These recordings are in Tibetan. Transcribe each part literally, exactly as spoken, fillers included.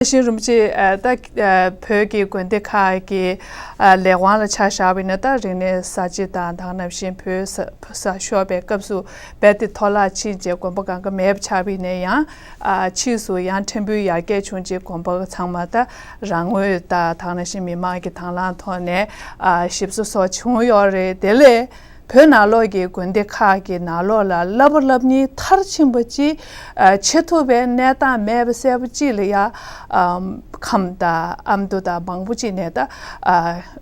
ཤིང་རིན་པོ་ཆེ། ཨ་ད་ཨ་བོད་ཀྱི་དགོན་སྡེ་ཁག་གི་ཨ་ལས་དབང་ལ་ཆ་བཞག་པ་ཡིན་ན། ད་རིག་གནས་གསར་བརྗེ་དང་དེ་ནང་བཞིན་བོད་ས་ས་ཤོར་བའི་སྐབས་སུ་རྦད་དེ་འཐོར་བརླག་ཕྱིན་རྗེས་དགོན་པ་གང་ག་མེད་པ་ཆགས་པ་ཡིན་ན་ཡང་། ཨ་ཕྱིས་སུ་ཡང་ཕྲན་བུ་ཡར་རྒྱས་བྱུང་རྗེས་དགོན་པ་ཚང་མ་ད་རང་ངོས་དང་དེ་ནང་བཞིན་མི་མང་གི་དང་བླངས་ཐོག་ནས་ཨ་ཞིབ་གསོ་སོགས་བྱུང་ཡོད་རེད། དེ་ལས་བོད་ནང་ལོགས་ཀྱི་དགོན་སྡེ་ཁག་གི་ནང་ལོགས་ལ་བསླབ་པ་སློབ་གཉེར་མཐར་ཕྱིན་པ་ཅིག་ཨ་བྱེད་ཐུབ་པའི་གནས་སྟངས་མེད་པ་གསལ་པོ་ཅིག་ལ་ཡ་ཨམ་ཁམས་དང་ཨ་མདོ་དང་མང་པོ་ཅིག་ནས་ད་ཨ་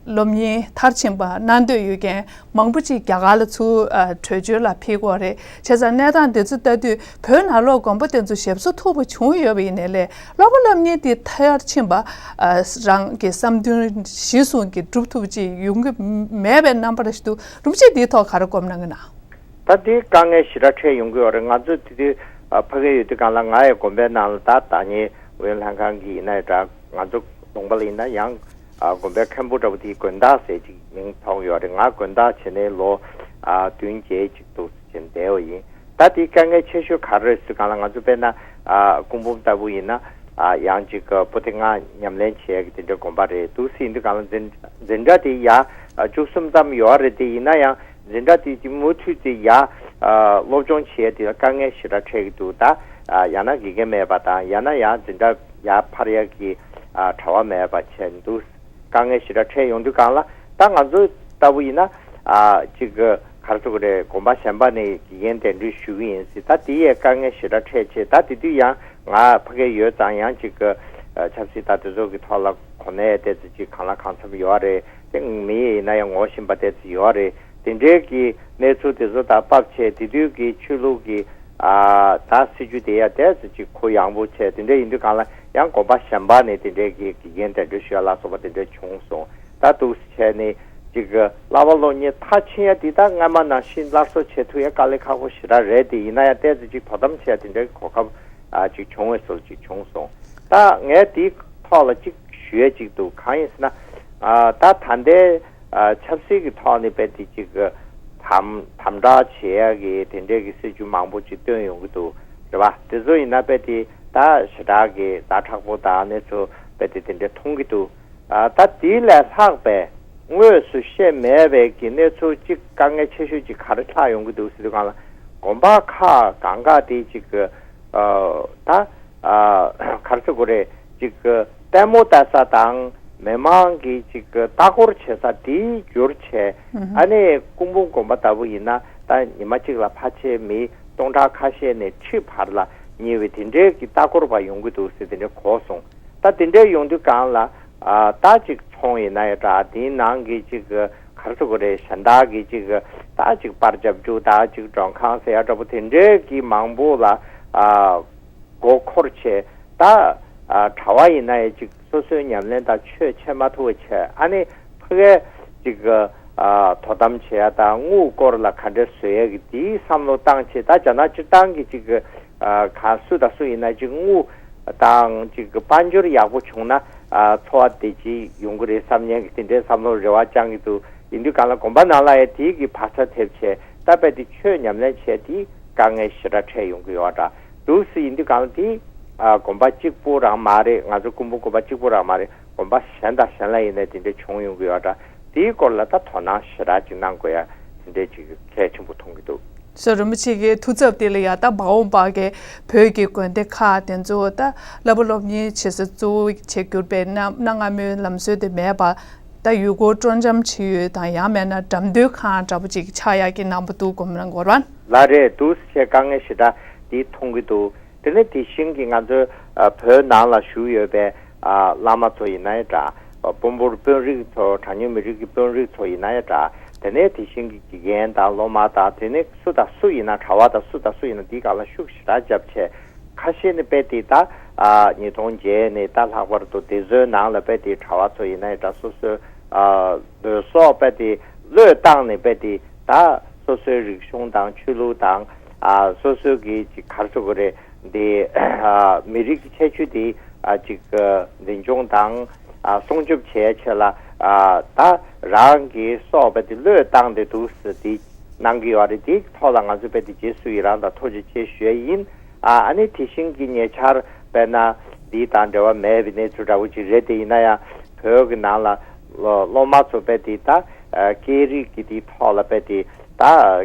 སློབ་གཉེར་མཐར་ཕྱིན་པ་གནང་འདོད་ཡོད་མཁན་མང་པོ་ཅིག་རྒྱ་གར་ལ་ཚུར་ཨ་བྲོས་བྱོལ་ལ་ཕེབས་ཀྱི་ཡོད་རེད། བྱས་ཙང་གནས་སྟངས་འདི་ཚོ་ལྟ་དུས་བོད་ནང་ལོགས་དགོན་པ་དེ་ཚོ་ཞིབ་གསོ་ཐུབ་པ་བྱུང་ཡོད་པ་ཡིན་ནའི་ལས། བསླབ་པ་སློབ་གཉེར་དེ་མཐར་ཕྱིན་པ་ཨ་རང་གི་བསམ་འདུན་གཞིར་བཟུང་གིས་སྒྲུབ་ཐུབ་ཅིག་ཡོང་གི་མེད་པའི་རྣམ་པ་ཞིག་འདུག་རིན་པོ་ཆེ་འདིའི་ཐོག་ག་རེ་སྒོམ་གནང་གི་ན། ད་དེ་དཀའ་ངལ་ཞེ་དྲག་འཕྲད་ཡོང་གི་ཡོད་རེད། ང་ཚོ་དེ་དུས་ཨ་ཕ་གིར་ཡོད་དུས་སྒང་ལ། ང་ཡི་དགོན་པའི་ནང་ལ་ད་ད་ནི་ཝེ་ལྷན་ཁང་གི་ཡིན་ན་ཡང་འདྲ། ང་ཚོ་ལུང་པ་ལ་ཡིན་ན་ཡང་ཨ་དགོན་པའི་མཁན་པོ་འདྲ་པོ་དེའི་དགོན་བདག་ཟེར་ཅིག་མིང་ཐོགས་ཡོད་རེད། ང་དགོན་བདག་བྱས་ནས་ལོ་ཨ་བདུན་བརྒྱད་ཅིག་འདུག་ཟེར་བྱས་བསྡད་པ་ཡིན། ད་དེའི་དཀའ་ངལ་ཆེ་ཤོས་ག་རེ་རེད་ཟེར་དུས་སྒང་ལ། ང་ཚོ་དཔེར་ན་ཨ་སྐུ་འབུམ་ལྟ་བུ་ཡིན་ན་ཨ་ཡང་ཅིག་པོ་ཏི་ལྔ་ཉམས་ལེན་བྱེད་ཡ་གི་དེ་འདྲའི་དགོན་པ་རེད། འདུག་སེ་ཡིན་དུས་སྒང་ལ་འཛིན་འཛིན་གྲྭ་དེ་ཡ་ཨ་བཅུ་གསུམ་ཙམ་ཡོད་རེད། དེ་ཡིན་ན་ཡང་འཛིན་གྲྭ་དེ་དེ་མུ་མཐུད་དེ་ཡ་ཨ་སློབ་སྦྱོང་བྱེད་ཡ་དེ་ལ་དཀའ་ངལ་ཞེ་དྲག་འཕྲད་ཀྱི་འདུག་ད་ཨ་ཡང་ན་དགེ་རྒན་མེད་པ་དང་། ཡང་ན་ཡང་འཛིན་གྲྭ་ཡར་འཕར་ཡག་གི་ཨ་གྲྭ་པ་མེད་པ་བྱས་འདུག་དཀའ་ངལ་ཞེ་དྲག་འཕྲད་ཡོང་དུས་སྒང་ལ། ད་ང་ཚོ་ལྟ་བུ་ཡིན་ན་ཨ་ཅིག་ག་རེ་ཟེར་དགོས་རེད། དགོན་པ་གཞན་པ་ནས་དགེ་རྒན་གདན་འདྲེན་ཞུ་གི་ཡིན་ཟེར། ད་དེ་ཡས་དཀའ་ངལ་ཞེ་དྲག་འཕྲད་བྱས། ད་དེ་དུས་ཡང་ང་ཕ་གིར་ཡོད་ཙང་ཡང་ཅིག་ཨ་ཆབ་སྲིད་ད་དེ་ཚོ་གི་ཐོག་ལ་གོ་གནས་ཏོག་ཙམ་ཅིག་གང་ལ་གང་འཚམ་ཡོད་རེད། དེ་མི་ཡིན་ན་ཡང་ངོ་ཤེས་པ་ཏོག་ཙམ་ཡོད་རེད། དེ་འདྲའི་གི་གནས་ཚུལ་དེ་ཚོ་དང་བབས་བྱས། དེ་དུས་ཀྱི་ཆོས་ལུགས་ཀྱི་ཨ་ད་སྲིད་ཇུས་དེ་ཡ་ཏོག་ཙམ་ཅིག་གུ་ཡངས་པོ་བྱས། དེ་འདྲ་ཡིན་དུས་སྒང་ལ་ཡང་དགོན་པ་གཞན་པ་ནས་དེ་འདྲའི་གི་དགེ་རྒན་གདན་འདྲེན་ཞུ་ཡ་ལ་སོགས་པ་དེ་འདྲ་བྱུང་སོང་། ད་འདུག་སེ་བྱས་ནས་ཅིག་བསླབ་པ་སློབ་གཉེར་མཐར་ཕྱིན་ཡ་དེ་ད་སྔ་མ་ནང་བཞིན་སླར་གསོ་བྱེད་ཐུབ་ཡ་དཀའ་ལས་ཁག་པོ་ཞེ་དྲག་རེད། དེ་ཡིན་ན་ཡང་ཏོག་ཙམ་ཅིག་དོ་དམ་བྱེད་ཡ་དེ་འདྲའི་གོ་སྐབས་ཨ་ཅིག་བྱུང་བའི་བཟོ་ཅིག་བྱུང་སོང་། ད་ངས་དེའི་ཐོག་ལ་ཅིག་ཞུ་ཡ་ཅིག་འདུག་གང་ཡིན་ཟེར་ན། ཨ་ད་ད་ལྟའི་ཨ་ཆབ་སྲིད་ཀྱི་ཐོག་ནས་རྦད་དེ་ཅིག་དམ་དམ་དྲག་བྱེད་ཡ་གི་དེ་འདྲའི་གི་སྲིད་ཇུས་མང་པོ་ཅིག་བཏོན་ཡོང་གི་འདུག་རེད་པ། དེ་ཚོ་ཡིན་ན་རྦད་དེ་ད་ཞེ་དྲག་གི་ཛ་དྲག་པོ་དང་གནས་ཚུལ་རྦད་དེ་དེ་འདྲ་མཐོང་གི་འདུག་ཨ་ད་དེ་ལས་ལྷག་པའི་དངོས་སུ་བཤད་མེད་པའི་གི་གནས་ཚུལ་གཅིག་དཀའ་ངལ་ཆེ་ཤོས་གཅིག་ག་རེ་ཆགས་ཡོང་གི་འདུག་ཟེར་དུས་སྒང་ལ། དགོན་པ་ཁག་གང་ག་དེ་གཅིག་གི་ཨ་ད་ཨ་ག་རེ་ཟེར་དགོས་རེད། གཅིག་གི་ལྟད་མོ་ལྟ་ས་དང་མི་མང་གི་གཅིག་གི་ལྟ་སྐོར་བྱེད་ས་དེ་བསྒྱུར་བྱས། ཨ་ནི་སྐུ་འབུམ་དགོན་པ་ལྟ་བུ་ཡིན་ན་ད་ཉི་མ་གཅིག་ལ་ཕལ་ཆེར་མི་སྟོང་ཕྲག་ཁ་ཤས་ནས་ཁྲི་བར་ལ་ཉེ་བའི་དེ་འདྲའི་གི་ལྟ་སྐོར་བ་ཡོང་གི་འདུག་ཟེར་དེ་འདྲ་གོ་སོང་། ད་དེ་འདྲའི་ཡོང་དུས་སྒང་ལ་ཨ་ད་ཅིག་ཚོང་ཡིན་ན་ཡང་འདྲ། དེའི་ནང་གི་ཅིག་ག་རེ་ཟེར་དགོས་རེད། གཞན་དག་གི་ཅིག་ད་ཅིག་པར་རྒྱབ་རྒྱུ་དང་ཅིག་མགྲོན་ཁང་ཟེར་ཡ་འདྲ་པོ་དེ་འདྲའི་གི་མང་པོ་ལ་ཨ་མགོ་འཁོར་བྱས། ད་ཨ་གྲྭ་པ་ཡིན་ན་ཡང་ཅིག་སོ་སོའི་ཉམས་ལེན་དང་ཆོས་འཆད་མ་ཐུབ་པ་བྱས། ཨ་ནི་ཕ་གིར་ཅིག་ཨ་དོ་དམ་བྱེད་ཡ་དང་དངུལ་སྐོར་ལ་ག་འདྲ་བཟོ་ཡ་གི་དེའི་བསམ་བློ་བཏང་བྱས། ད་རྒྱ་ནག་སྤྱིར་བཏང་གི་ཅིག་ཨ་ག་སུ་དང་སུ་ཡིན་ན་ཅིག་དངུལ་དང་ཅིག་དཔལ་འབྱོར་ཡག་པོ་བྱུང་ན་ཨ་འཚོ་བ་བདེ་སྐྱིད་ཡོང་གི་རེད་བསམ་མཁན་གྱི་དེ་འདྲའི་བསམ་བློ་རེ་བ་བཅངས་ཀྱི་འདུག་ཡིན་དུས་སྒང་ལ་དགོན་པ་ནང་ལ་ཡང་དེའི་གི་བག་ཆགས་ཐེབས་བྱས། ད་རྦད་དེ་ཆོས་ཉམས་ལེན་བྱས་དེ་དཀའ་ངལ་ཞེ་དྲག་འཕྲད་ཡོང་གི་ཡོད་འདྲ་འདུག་སེ་ཡིན་དུས་སྒང་ལ། དེ་ཨ་དགོན་པ་གཅིག་པུ་རང་མ་རེད། ང་ཚོ་སྐུ་འབུམ་དགོན་པ་གཅིག་པུ་རང་མ་རེད། དགོན་པ་གཞན་དང་གཞན་ལ་ཡིན་ནའི་དེ་འདྲ་བྱུང་ཡོང་གི་ཡོད་འདྲ། དེའི་སྐོར་ལ་ད་དོ་སྣང་ཞེ་དྲག་ཅིག་གནང་དགོས་ཡ་དེ་འདྲའི་ཅིག་གལ་ཆེན་པོ་མཐོང་གི་འདུག་སོ། རིན་པོ་ཆེ་གི་ཐུགས་འཚབ་དེ་ལ་ཡ། ད་མ་འོངས་པ་གི་བོད་ཀྱི་དགོན་སྡེ་ཁག་དེ་ཚོ་ད་བསླབ་པ་སློབ་གཉེར་བྱེད་ས་གཙོ་བོ་བྱེད་གྱུར་པའི་གནའ་གནའ་སྔ་མོའི་ལམ་སྲོལ་དེ་མེད་པ། ད་ཡུལ་སྐོར་སྤྲོ་འཆམ་བྱེད་ཡུལ་དང་། ཡང་མིན་ན་འགྲམ་སྟོན་ཁང་འདྲ་པོ་ཅིག་ཆགས་ཡག་གི་སྣང་བ་འདུག་གོ་མི་རང་གོ་རང་ལ་རེད། འདུག་སེ་དཀའ་ངལ་ཞེ་དྲག་འདི་མཐོང་གི་འདུག་དེ་ནས་དེ་བཞིན་གྱི་ང་ཚོའི་ཨ་བོད་ནང་ལ་བཞུགས་ཡོད་པའི་ཨ་བླ་མ་ཚོ་ཡིན་ན་ཡང་འདྲ། དཔོན་པོར་དཔོན་རིགས་ཚོ། གྲངས་ཉུང་མི་རིགས་ཀྱི་དཔོན་རིགས་ཚོ་ཡིན་ན་ཡང་འདྲ། དེ་ནས་དེ་བཞིན་གྱི་དགེ་རྒན་དང་སློབ་མ་དང་། དེ་ནས་སུ་དང་སུ་ཡིན་ན། གྲྭ་པ་དང་སུ་དང་སུ་ཡིན་ན་འདིའི་སྒང་ལ་ཤུགས་ཞེ་དྲག་བརྒྱབ་བྱས། ཁ་ཤས་ནི་རྦད་དེ་ད་ཨ་ཉིས་སྟོང་བརྒྱད་ནས་ད་ལྷག་པར་དུ་འདི་ཚོའི་ནང་ལ་རྦད་དེ་གྲྭ་པ་ཚོ་ཡིན་ན་ཡང་འདྲ། སོ་སོའི་ཨ་ལུས་སྲོག་རྦད་དེ་བློས་བཏང་ནས་རྦད་དེ་ད་སོ་སོའི་རིག་གཞུང་དང་ཆོས་ལུགས་དང་ཨ་སོ་སོའི་གི་ཅིག་ག་རེ་ཟེར་དགོས་རེད། འདི་ཨ་མི་རིགས་ཀྱི་ཁྱད་ཆོས་དེ་ཨ་ཅིག་ཨ་འཛིན་སྐྱོང་དང་ཨ་སྲུང་སྐྱོབ་བྱེད་ཡ་ཆེད་ལ། ཨ་ད་རང་གི་སྲོག་རྦད་དེ་བློས་བཏང་སྟེ་འདུག་སེ་དེ་གནང་གི་ཡོད་རེད། དེའི་ཐོག་ལ་ང་ཚོས་རྦད་དེ་རྗེས་སུ་ཡི་རང་དང་ཐུགས་རྗེ་ཆེ་ཞུ་ཡ་ཡིན། ཨ་ཨ་ནི་དེ་བཞིན་གྱི་ཉེ་ཆར་དཔེར་ན་ འདི་དང་འབྲེལ་བ་མེད་པའི་གནས་ཚུལ་འདྲ་བོ་ཅིག་རེད། དེ་ཡིན་ན་ཡང་བོད་ཀྱི་ནང་ལ་སློབ་མ་ཚོ་དཔེ་དེ་ད་སྐད་རིགས་ཀྱི་དེའི་ཐོག་ལ་དཔེ་དེ་ད་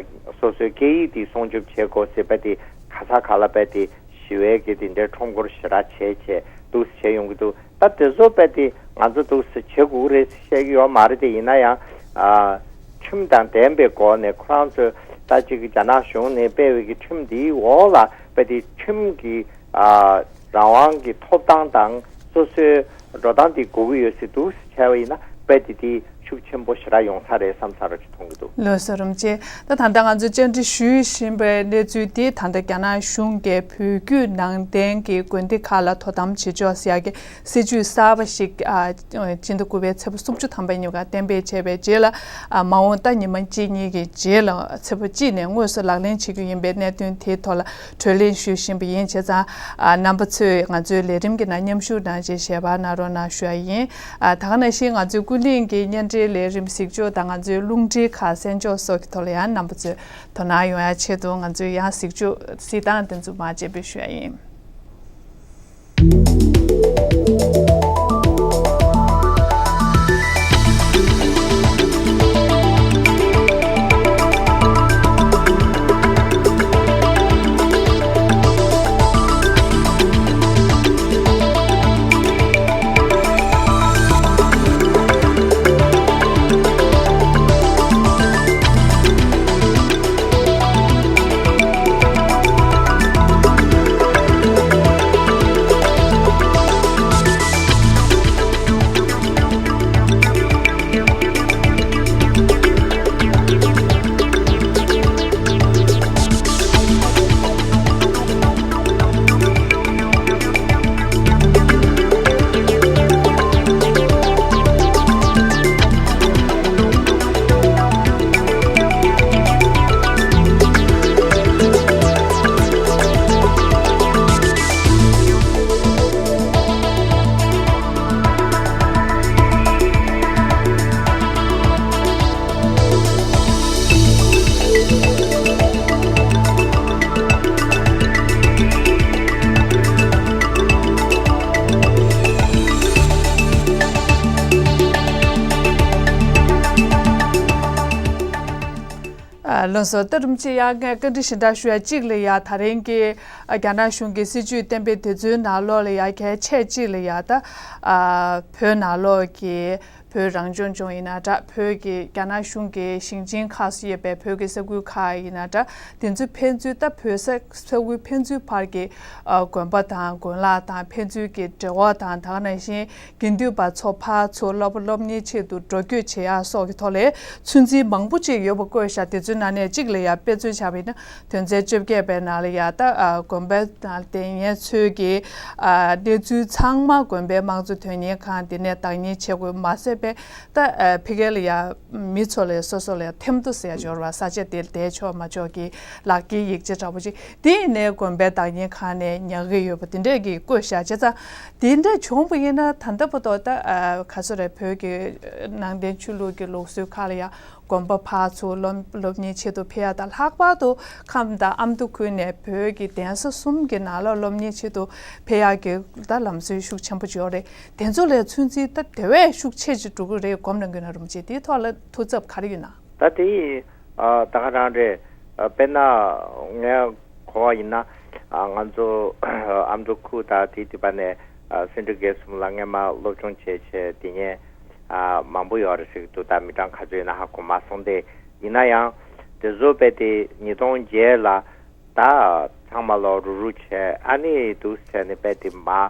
སོ་སོའི་སྐད་ཡིག་དེ་སྲུང་སྐྱོབ་བྱེད་དགོས་ཟེར་དཔེ་དེ་ག་ས་ག་ལ་དཔེ་དེ་ཞི་བའི་གི་དེ་འདྲའི་ཁྲོམ་སྐོར་ཞེ་དྲག་བྱས་བྱས་འདུག་བྱས་ཡོང་གི་འདུག་ད་དེ་ཚོ་དཔེ་དེ་ང་ཚོ་འདུག་སེ་བྱེད་དགོས་རེད་བཤད་ཀྱི་ཡོད་མ་རེད། དེ་ཡིན་ན་ཡང་ཨ་ཁྲིམས་དང་ལྡན་པའི་སྒོ་ནས་ཁོ་རང་ཚོས་ད་ཅིག་རྒྱ་ནག་གཞུང་ནས་སྤེལ་བའི་གི་ཁྲིམས་འདིའི་འོག་ལ་དཔེ་དེ་ཁྲིམས་ཀྱི་ཨ་རང་དབང་གི་ཐོབ་ཐང་དང་སོ་སོའི་འགྲོ་སྟངས་དེ་དགོས་ཀྱི་ཡོད་ཟེར་འདུག་སེ་བྱས་པ་ཡིན་ན་དཔེ་དེ་དེ་ཤུགས་ཆེན་པོ་ཞེ་དྲག་ཡོང་ས་རེད་བསམ་ས་རོ་ཅིག་མཐོང་གི་འདུག་ལགས་སོ། རིན་པོ་ཆེ། ད་ད་ལྟ་ང་ཚོས་བཅར་འདྲི་ཞུས་བཞིན་པའི་གནས་ཚུལ་དེ་ད་ལྟ་རྒྱ་ནག་གཞུང་གིས་བོད་བརྒྱུད་ནང་བསྟན་གྱི་དགོན་སྡེ་ཁག་ལ་དོ་དམ་བྱེད་ཕྱོགས་ཟེར་ཡག་གི་སྲིད་ཇུས་གསར་པ་ཞིག་ཨ་སྤྱི་ཟླ་དགུ་པའི་ཚེས་པ་སུམ་ཅུ་ཐམ་པའི་ཉིན་ཀ་གཏན་འབེབས་བྱས་པའི་རྗེས་ལ་ཨ་མ་འོངས་ད་ཉི་མ་གཅིག་གཉིས་ཀྱི་རྗེས་ལ་ཚེས་པ་གཅིག་ནས་དངོས་སུ་ལག་ལེན་བྱེད་རྒྱུ་ཡིན་པའི་གནད་དོན་དེའི་ཐོག་ལ་གྲོས་གླེང་ཞུས་བཞིན་པ་ཡིན། བྱས་ཙང་ཨ་རྣམ་པ་ཚོས་ང་ཚོའི་ལས་རིམ་གྱི་ནང་མཉམ་ཞུགས་གནང་རྗེས་ཞལ་པར་གནང་རོགས་གནང་ཞུ་ཡ་ཡིན། ཨ་ད་ག་ནང་བཞིན་ང་ཚོའི་ཀུན་གླེང་གི་བརྙན་འཕྲིན་ལས་རིམ་གཟིགས་ཕྱོགས་དང་ང་ཚོའི་རླུང་འཕྲིན་ཁ་གསན་ཕྱོགས་སོགས་ཀྱི་ཐོག་ལ་ཡང་རྣམ་པ་ཚོས་དོ་སྣང་ཡོང་ཡ་ཆེད་དུ་ང་ཚོས་ཡང་གཟིགས་ཕྱོགས་གཟིགས་སྟངས་དེ་ཚོ་མར་དཔྱད་འབུལ་ཞུ་ཡ་ཡིན། ཨ་ལགས་སོ། ད་རིམ་གྱིས་ཡང་ངས་བཀའ་འདྲི་ཞིབ་ཕྲ་ཞུ་ཡ་གཅིག་ལ་ཡ་ད་རིང་གི་ཨ་རྒྱ་ནག་གཞུང་གི་སྲིད་ཇུས་གཏན་འབེབས་དེ་ཚོའི་ནང་ལོགས་ལ་ཡ་གལ་ཆེ་གཅིག་ལ་ཡ་ད་ཨ་བོད་ནང་ལོགས་ཀྱི་བོད་རང་སྐྱོང་ལྗོངས་ཡིན་ན་འདྲ། བོད་ཀྱི་རྒྱ་ནག་གཞུང་གི་ཞིང་ཆེན་ཁག་སུ་ཡོད་པའི་བོད་ཀྱི་ས་ཁུལ་ཁག་ཡིན་ན་འདྲ། དེ་ཚོའི་ཕན་ཚུན་ད་བོད་ས་ས་ཁུལ་ཕན་ཚུན་བར་གྱི་ཨ་དགོན་པ་དང་དགོན་ལག་དང་ཕན་ཚུན་གྱི་འབྲེལ་བ་དང་། ད་ག་ནང་བཞིན་དགེ་འདུན་པ་ཚོ་ཕར་ཚུར་སློབ་སློབ་གཉེར་ཆེད་དུ་འགྲོ་སྐྱོད་བྱེད་ཡག་སོགས་ཀྱི་ཐོག་ལས་ཚོད་འཛིན་མང་པོ་ཅིག་ཡོད་པ་བཀོད་བཞག་དེ་ཚོའི་ནང་ནས་གཅིག་ལ་ཡ་དཔེ་མཚོན་བཞག་པ་ཡིན་ན། དོན་ཚན་བཅོ་བརྒྱད་པའི་ནང་ལ་ཡ་ད་ཨ་དགོན་པའི་ནང་དེ་ངས་ཚོས་ཀྱི་ཨ་གནས་ཚུལ་ཚང་མ་དགོན་པའི་དམངས་གཙོ་དོན་གཉེར་ཁང་དེ་ནས་བདག་གཉེར་བྱེད་དགོས་མ་ཟད་པའི་ད་ཨ་ཕ་གི་ལ་ཡ་མི་ཚོ་ལ་སོ་སོ་ལ་ཡ་ཐེམ་ཐོ་ཟེར་ཡ་འབྱོར་བ་ས་ཆ་དེ་བསྡད་ཆོག་མ་ཆོག་གི་ལག་ཁྱེར་ཡིག་ཆ་འདྲ་པོ་ཅིག་དེ་ཡིན་ནའི་དགོན་པའི་བདག་གཉེར་ཁང་ནས་ཉར་གི་ཡོད་པ་དེ་འདྲས་ཀྱི་བཀོད་བཞག་བྱས་ཙང་དེ་འདྲས་བྱུང་བ་ཡིན་ན་ད་ལྟ་བར་དུ་ད་ཨ་ག་ཚོད་རེད། བོད་ཀྱི་ནང་བསྟན་ཆོས་ལུགས་ཀྱི་ལུགས་སྲོལ་ཁག་ལ་ཡ་དགོན་པ་ཕར་ཚུར་སློབ་སློབ་གཉེར་ཆེད་དུ་ཕེབས་ཡ་དང་། ལྷག་པར་དུ་ཁམས་དང་ཨ་མདོ་ཁུལ་ནས་བོད་ཀྱི་གདན་ས་གསུམ་གྱི་ནང་ལ་སློབ་གཉེར་ཆེད་དུ་ཕེབས་ཡ་གི་ད་ལམ་སྲོལ་ཤུགས་ཆེན་པོ་ཅིག་ཡོད་རེད། དེ་ཚོ་ལས་ཚོད་འཛིན་ད་དེ་བས་ཤུགས་ཆེ་ཅིག་འགྲོ་གི་རེད་སྒོམ་གནང་གི་ན་རུམ་ཅིག་དེའི་ཐོག་ལ་ཐུགས་འཚབ་ག་རེ་ཡོད་ན། ད་དེ་ཡིན་ད་ག་རང་རེད། དཔེར་ན་ངས་གོ་བ་ཡིན་ན་ང་ཚོ་ཨ་མདོ་ཁུལ་དང་དེ་དེ་བ་ནས་སེ་འབྲས་དགེ་གསུམ་ལ་སྔས་མ་སློབ་སྦྱོང་བྱས་བྱས་དེ་ཉན་མང་པོ་ཡོད་རེད་ཟེར་གི་འདུག་ད་མི་གྲངས་ག་ཚོད་ཡིན་ན་ཧ་གོ་མ་སོང་སྟེ། ཡིན་ན་ཡང་དེ་ཚོ་དཔེ་དེ་ཉིས་སྟོང་བརྒྱད་ལ་ད་ཚང་མ་ལོ་རུ་རུ་བྱས། ཨ་ནི་འདུག་བྱས་ནས་དཔེ་དེ་མ་ཨ་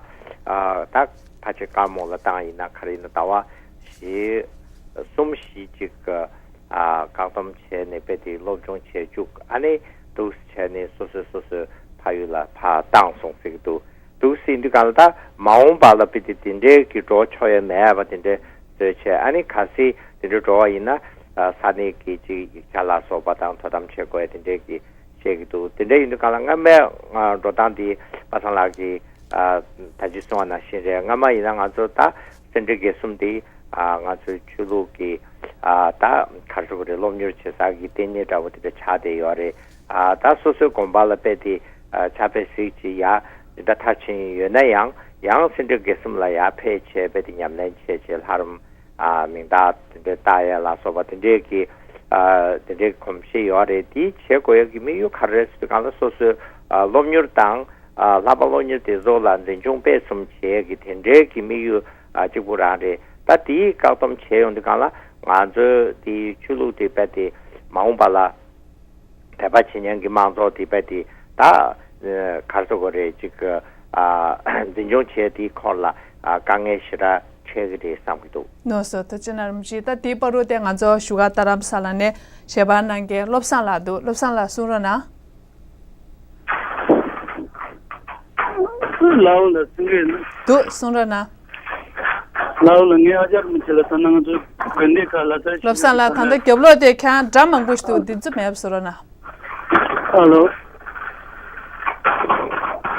ད་ཕལ་ཆེར་བཀའ་མོལ་ལ་བཏང་ཡིན་ན་ག་རེ་ཡིན་ན་ཟླ་བ་བཞི་གསུམ་བཞི་ཅིག་ཨ་བཀག་སྡོམ་བྱས་ནས་དཔེ་དེ་སློབ་སྦྱོང་བྱས་བཅུག་ཨ་ནི་འདུག་བྱས་ནས་སོ་སོས་སོ་སོའི་ཕ་ཡུལ་ལ་ཕར་བཏང་སོང་ཟེར་གི་འདུག་འདུག་ཟེར་དུས་གང་ལ་ད་མ་འོངས་པ་ལ་དཔེ་དེ་དེ་འདྲའི་གི་འགྲོ་ཆོག་ཡ་མེད་པ་དེ་འདྲའི་བཟོས་བྱས། ཨ་ནི་གལ་སྲིད་དེ་འདྲའི་འགྲོ་བ་ཡིན་ན་ས་གནས་ཀྱི་ཅིག་ཡིག་ཆ་ལ་སོགས་པ་དང་དོ་དམ་བྱེད་དགོས་ཡ་དེ་འདྲའི་གི་བཤད་ཀྱི་འདུག་དེ་འདྲ་ཡིན་དུས་གང་ལ་སྔ་མའི་ཨ་འགྲོ་སྟངས་འདི་པ་སངས་ལགས་ཀྱིས་ཨ་ད་ཅི་གསུངས་པ་ནང་བཞིན་རེད། སྔ་མ་ཡིན་ན་ང་ཚོ་ད་སེ་འབྲས་དགེ་གསུམ་འདི་ཨ་ང་ཚོའི་ཆོས་ལུགས་ཀྱི་ཨ་ད་ག་རེ་ཟེར་དགོས་རེད། སློབ་གཉེར་བྱེད་ས་ཀྱི་ལྟེ་གནས་འདྲ་བོ་དེ་འདྲ་ཆགས་བསྡད་ཡོད་རེད། ཨ་ད་སོ་སོའི་དགོན་པ་ལ་དཔེ་དེ་ཨ་ཕྱག་དཔེ་གཟིགས་ཅིག་ཡ་འདི་འདྲ་མཐར་ཕྱིན་ཡོད་ན་ཡང་ ཡང་སེ་འབྲས་དགེ་གསུམ་ལ་ཡར་ཕེབས་བྱས་རྦད་དེ་ཉམས་ལེན་བྱས་བྱས་ལྷ་རམས་ཨ་མིང་རྟགས་དེ་འདྲའི་བཏགས་ཡས་ལ་སོགས་པ་དེ་འདྲའི་གི་ཨ་དེ་འདྲའི་གོམས་གཤིས་ཡོད་རེད། དེ་བྱེད་དགོས་ཡས་ཀྱི་དམིགས་ཡུལ་ག་རེ་རེད་ཟེར་དུས་སྒང་ལ་སོ་སོའི་ཨ་སློབ་གཉེར་དང་ཨ་བསླབ་པ་སློབ་གཉེར་དེ་ཚོ་ལ་འཛིན་སྐྱོང་སྤེལ་གསུམ་བྱེད་ཡས་ཀྱི་དེ་འདྲའི་གི་དམིགས་ཡུལ་ཨ་གཅིག་པུ་རང་རེད། ད་དེའི་བཀག་སྡོམ་བྱས་ཡོང་དུས་སྒང་ལ་ང་ཚོའི་དེའི་ཆོས་ལུགས་དེ་རྦད་དེ་མ་འོངས་པ་ལ་དད་པ་བྱེད་མཁན་གྱི་དམངས་ཚོགས་དེ་རྦད་དེ་ད་ཨ་ག་རེ་ཟེར་དགོས་རེད། ཅིག་ཨ་འཛིན་སྐྱོང་བྱེད་དེའི་སྐོར་ལ་ཨ་དཀའ་ངལ་ཞེ་དྲག་འཕྲད་ཀྱི་རེད་བསམ་གྱི་འདུག་ལགས་སོ། ཐུགས་རྗེ་གནང་རིན་པོ་ཆེ། ད་དེའི་བར་དུ་དེ་ང་ཚོ་བཞུགས་སྒར་རྡ་རམ་ས་ལ་ནས་ཞལ་པར་གནང་མཁན་བློ་བཟང་ལགས་འདུག་བློ་བཟང་ལགས་གསུང་རོགས་གནང་། ལའོ་ལ་སེང་གེ་ན། འདུག་གསུང་རོགས་གནང་། ལའོ་ལ་ངའི་ཨ་ཅག་མི་ཚེ་ལ་ས་ན་ང་ཚོ་དགོན་སྡེ་ཁག་ལ་ས་བློ་བཟང་ལགས་ད་ལྟ་རྒྱབ་ལོགས་དེ་ཁྱེད་རང་སྒྲ་མང་པོ་ཞིག་འདུག་འདི་ཚོ་མེད་པ་བཟོ་རོགས་གནང་། ཨ་ལོ།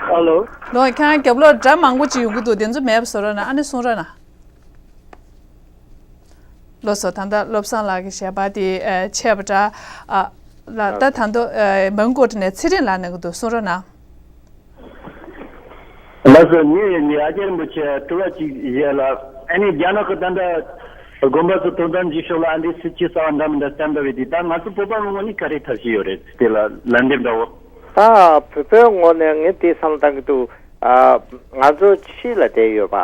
ཨ་ལོ། ལོ་ཁྱེད་རང་རྒྱབ་ལོགས་སྒྲ་མང་པོ་ཅིག་ཡོང་གི་འདུག་འདི་ཚོ་མེད་པ་བཟོ་རོགས་གནང་། ཨ་ནི་གསུང་རོགས་གནང་། ལགས་སོ། ད་ལྟ་བློ་བཟང་ལགས་ཀྱི་ཞལ་པར་དེ་ཨ་ཆད་པ་འདྲ། ཨ་ལ་ད་ད་དུང་ཨ་མོན་གྷོ་ནས་ཚེ་རིང་ལགས་གནང་གི་འདུག་གསུང་རོགས་གནང་། ལགས་སོ། ངས་ངའི་ཨ་ཅག་རིན་པོ་ཆེ་དྲི་བ་གཅིག་བཤད་ལ། ཨ་ནི་རྒྱ་ནག་གི་ད་ལྟ་དགོན་པ་ཚོ་དོ་དམ་བྱེད་ཕྱོགས་ལ་ཨ་འདྲའི་སྲིད་ཇུས་གསར་བ་འདྲ་མི་འདྲ་བཏོན་པ་བས་དེ་ད་ང་ཚོ་བོད་པ་མི་ངོས་ནས་ག་རེ་ཐབས་ཤེས་ཡོད་རེད། དེ་ལ་ལན་འདེབས་འདྲ་བོ། ད་བོད་པའི་ངོས་ནས་ངས་དེ་བསམ་བློ་བཏང་གི་འདུག་ཨ་ང་ཚོ་ཕྱི་ལ་བསྡད་ཡོད་པ་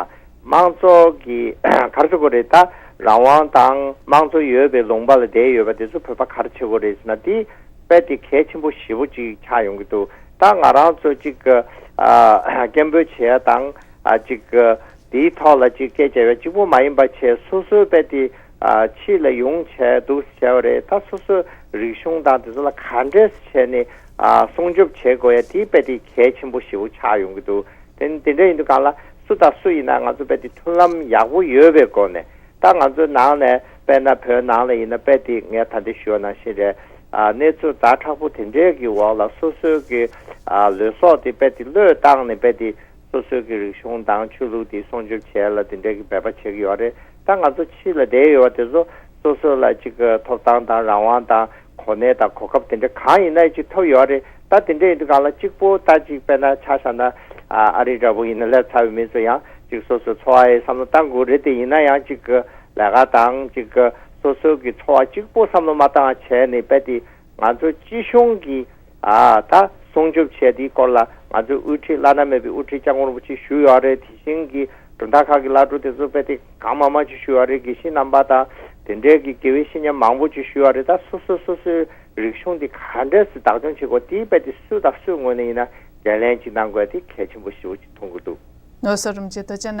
དམངས་གཙོ་གི་ག་རེ་ཟེར་དགོས་རེད། ད་རང་དབང་དང་དམངས་གཙོ་ཡོད་པའི་ལུང་པ་ལ་བསྡད་ཡོད་པ་དེ་ཚོ་བོད་པ་ག་རེ་བྱེད་དགོས་རེད་ཟེར་ན། དེ་དཔེ་དེ་གལ་ཆེན་པོ་ཞེ་པོ་ཅིག་ཆགས་ཡོང་གི་འདུག་ད་ང་རང་ཚོ་ཅིག་ཨ་སྐད་འབོད་བྱེད་ཡ་དང་ཨ་ཅིག་དེའི་ཐོག་ལ་ཅིག་སྐད་རྒྱབ་ཡ་གཅིག་པོ་མ་ཡིན་པ་བྱས། སོ་སོའི་དཔེ་དེ་ཨ་ཕྱི་ལ་ཡོང་བྱས་འདུག་བྱས་པ་རེད། ད་སོ་སོའི་རིག་གཞུང་དང་དེ་ཚོ་ལ་ག་འདྲས་བྱས་ནས་ཨ་སྲུང་སྐྱོབ་བྱེད་དགོས་ཡ་དེ་དཔེ་དེ་གལ་ཆེན་པོ་ཞེ་པོ་ཆགས་ཡོང་གི་འདུག་དེ་དེ་འདྲ་ཡིན་དུས་སྒང་ལ་སུ་དང་སུ་ཡིན་ན་ང་ཚོ་དཔེ་དེ་མཐུན་ལམ་ཡག་པོ་ཡོད་པའི་སྒོ་ནས། ད་ང་ཚོའི་ནང་ནས་དཔེར་ན་བོད་ནང་ལ་ཡིན་ན་དཔེ་དེ་ངས་ད་ལྟ་ཞུས་པ་ནང་བཞིན་རེད། ཨ་གནས་ཚུལ་ཛ་དྲག་པོ་དེ་འདྲའི་གི་འོག་ལ་སོ་སོའི་གི་ཨ་ལུས་སྲོག་དེ་དཔེ་དེ་བློས་བཏང་ནས་དཔེ་དེ་སོ་སོའི་གི་རིག་གཞུང་དང་ཆོས་ལུགས་དེ་སྲུང་སྐྱོབ་བྱེད་ཡ་ལ་དེ་འདྲའི་གི་འབད་པ་བྱེད་ཀྱི་ཡོད་རེད། ད་ང་ཚོ་ཕྱི་ལ་བསྡད་ཡོད་པ་དེ་ཚོ་སོ་སོ་ལ་ཅིག་ཐོབ་ཐང་དང་རང་དབང་དང་གོ་གནས་དང་གོ་སྐབས་དེ་འདྲ་གང་ཡིན་ན་ཅིག་ཐོབ་ཡོད་རེད། ད་དེ་འདྲ་ཡིན་དུས་སྒང་ལ་གཅིག་པོ་ད་ཅིག་དཔེར་ན་ཆ་བཞག་ན་ཨ་ཨ་རི་འདྲ་པོ་ཡིན་ན་སླེབས་ཚར་བའི་མི་ཚོ་ཡང་ཅིག་སོ་སོའི་འཚོ་བ་ཡི་བསམ་བློ་བཏང་དགོས་རེད། དེ་ཡིན་ན་ཡང་ཅིག་ལས་ཀ་དང་ཅིག་སོ་སོའི་གི་འཚོ་བ་གཅིག་པོ་བསམ་བློ་མ་བཏང་བ་བྱས་ནས་དཔེ་དེ་ང་ཚོ་སྤྱི་གཞུང་གི་ཨ་ད་སྲུང་སྐྱོབ་བྱས་དེའི་སྐོར་ལ་ང་ཚོའི་དབུ་ཁྲིད་བླ་ན་མེད་པའི་དབུ་ཁྲིད་སྐྱབས་མགོན་རིན་པོ་ཆེ་བཞུགས་ཡོད་རེད། དེ་བཞིན་གྱི་གྲུབ་མཐའ་ཁག་གི་བླ་སྤྲུལ་དེ་ཚོ་དཔེ་དེ་གང་མང་མང་ཅིག་བཞུགས་ཡོད་རེད། དགེ་བཤེས་རྣམ་པ་དང་དེ་འདྲའི་གི་དགེ་བའི་བཤེས་གཉེན་མང་པོ་ཅིག་བཞུགས་ཡོད་རེད། ད་སོ་སོ་སོ་སོའི་རིག་གཞུང་དེ་ག་འདྲས་སེ་བདག་སྐྱོང་བྱེད་དགོས་དེ་དཔེ་དེ་སུ་དང་སུའི་ངོས་ནས་ཡིན་ན་འགན་ལེན་ཅིག་གནང་དགོས་དེ་གལ་ཆེན་པོ་ཞེ་པོ་ཅིག་མཐོང་གི་འདུག་ལགས་སོ། རིན་པོ་ཆེ་ཐུགས་རྗེ་གནང་།